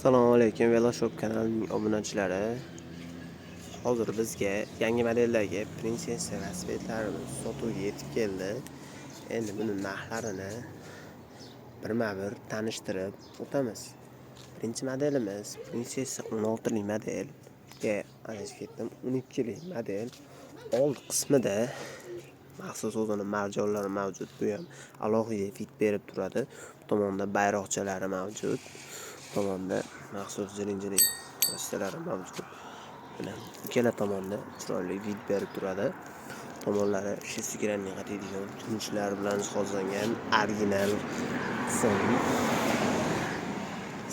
Assalomu alaykum, Veloshop kanalining obunachilari. Hozir bizga yangi modeldagi Princessa velosipedlarimiz sotuvga yetib keldi. Endi buni narxlarini birma-bir tanishtirib o'tamiz. Birinchi modelimiz Princessa 16 lik model. Adashib ketdim, 12 lik model. Old qismida maxsus o'zini marjonlari mavjud. Bu ham alohida вид berib turadi. Bu tomonda bayroqchalari mavjud. Bu tomonda maxsus jiring-jiring vositalari mavjud. Mana ikkala tomonda chiroyli вид berib turadi. Tomonlari шестигранный qatiydigan tumushlar bilan jihozlangan original qism.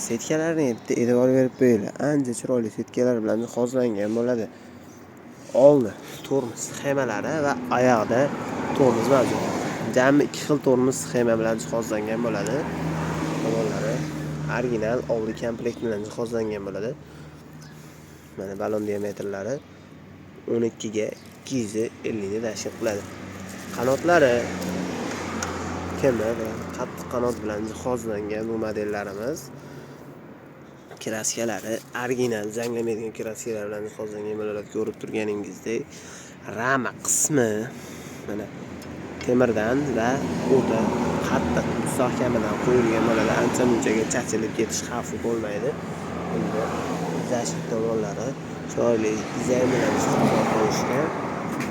Setkalarni bitta e'tibor berib qo'yinglar. Ancha chiroyli setkalar bilan jihozlangan bo'ladi. Oldi tormoz sxemalari va oyog'ida tormoz mavjud. Jami ikki xil tormoz sxema bilan jihozlangan bo'ladi. Tomonlari original oldi komplekt bilan jihozlangan bo'ladi. Mana balon diametrlari 12 ga 250 ni tashkil qiladi. Qanotlari temir va qattiq qanot bilan jihozlangan bu modellarimiz. Kraskalari original zanglamaydigan kraskalar bilan jihozlangan bo'ladi, ko'rib turganingizdek. Rama qismi mana temirdan va o'ta qattiq mustahkamidan qo'yilgan bo'ladi. Ancha munchaga chachilib ketish xavfi bo'lmaydi. Bunda защита tomonlari chiroyli dizayn bilan jihozlab qo'yishgan.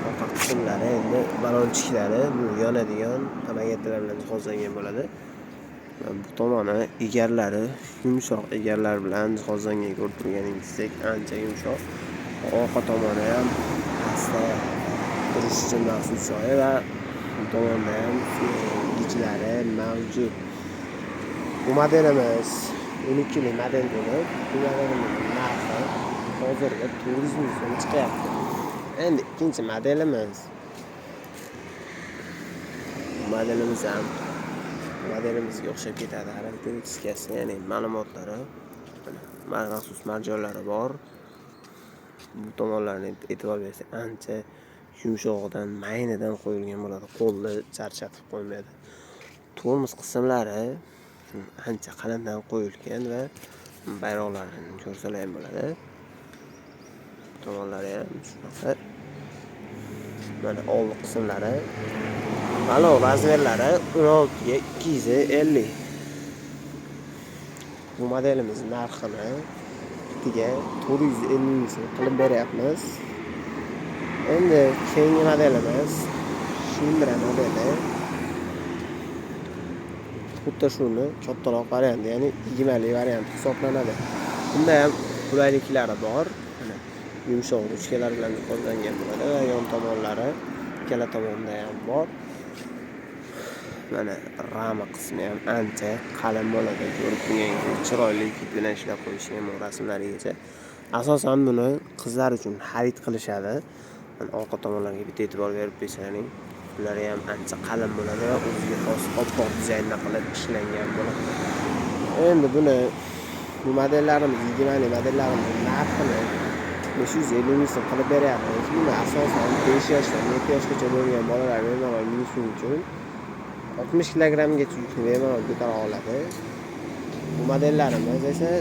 Orqa qismlari endi balonchiklari bu yonadigan pomagatalar bilan jihozlangan bo'ladi. Bu tomoni egarlari yumshoq egarlar bilan jihozlangan, ko'rib turganingizdek ancha yumshoq. Orqa tomoni ham pastda turish uchun maxsus joyi va bu tomonda ham gichlari mavjud. Bu modelimiz 12 lik model bo'lib, bu modelimizning narxi hozirda 400 ming so'm chiqyapti. Endi ikkinchi modelimiz. Bu modelimiz ham modelimizga o'xshab ketadi. Xarakteristikasi, ya'ni ma'lumotlari, mana maxsus marjonlari bor. Bu tomonlarni e'tibor bersak, ancha yumshog'idan, maynidan qo'yilgan bo'ladi. Qo'lni charchatib qo'ymaydi. Tormoz qismlari ancha qalindan qo'yilgan va bayroqlarini ko'rsalar ham bo'ladi. Tomonlari ham shunaqa. Mana old qismlari. Balon razmerlari 16 ga 250. Bu modelimiz narxini bitiga 450 ming so'm qilib beryapmiz. Endi keyingi modelimiz Shimbra modeli. Xuddi shuni kattaroq varianti, ya'ni 20 lik varianti hisoblanadi. Bunda ham qulayliklari bor. Mana yumshoq ruchkalar bilan jihozlangan bo'ladi va yon tomonlari ikkala tomonda ham bor. Mana rama qismi ham ancha qalin bo'ladi. Ko'rib turganingizdek chiroyli вид bilan ishlab qo'yishgan bu rasmlarigacha. Asosan buni qizlar uchun xarid qilishadi. Mana orqa tomonlarga bitta e'tibor berib qo'ysalaring, bular ham ancha qalin bo'ladi va o'ziga xos oppoq dizaynda qilib ishlangan bo'ladi. Endi buni bu modellarimiz 20 lik modellarimiz narxini 550 ming so'm qilib beryapmiz. Buni asosan 5 yoshdan 7 yoshgacha bo'lgan bolalar bemalol minishi mumkin. 60 kilogrammgacha yukni bemalol ko'tara oladi. Bu modellarimiz esa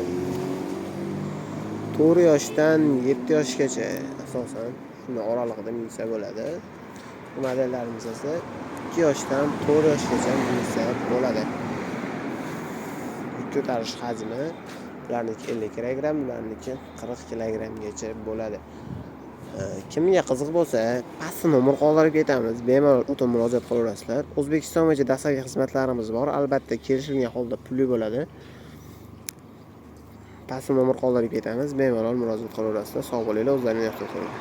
4 yoshdan 7 yoshgacha asosan shuni oralig'ida minsa bo'ladi. Bu modellarimiz esa 2 yoshdan 4 yoshgacha minsa bo'ladi. Yuk ko'tarish hajmi ularniki 50 kilogramm, bularniki 40 kilogrammgacha bo'ladi. Kimga qiziq bo'lsa, pastda nomer qoldirib ketamiz. Bemalol o'tib murojaat qilaverasizlar. O'zbekiston bo'yicha dastlabki xizmatlarimiz bor. Albatta kelishilgan holda pulli bo'ladi. Pastda nomer qoldirib ketamiz. Bemalol murojaat qilaverasizlar. Sog' bo'linglar, o'zlaringni ehtiyot qilinglar.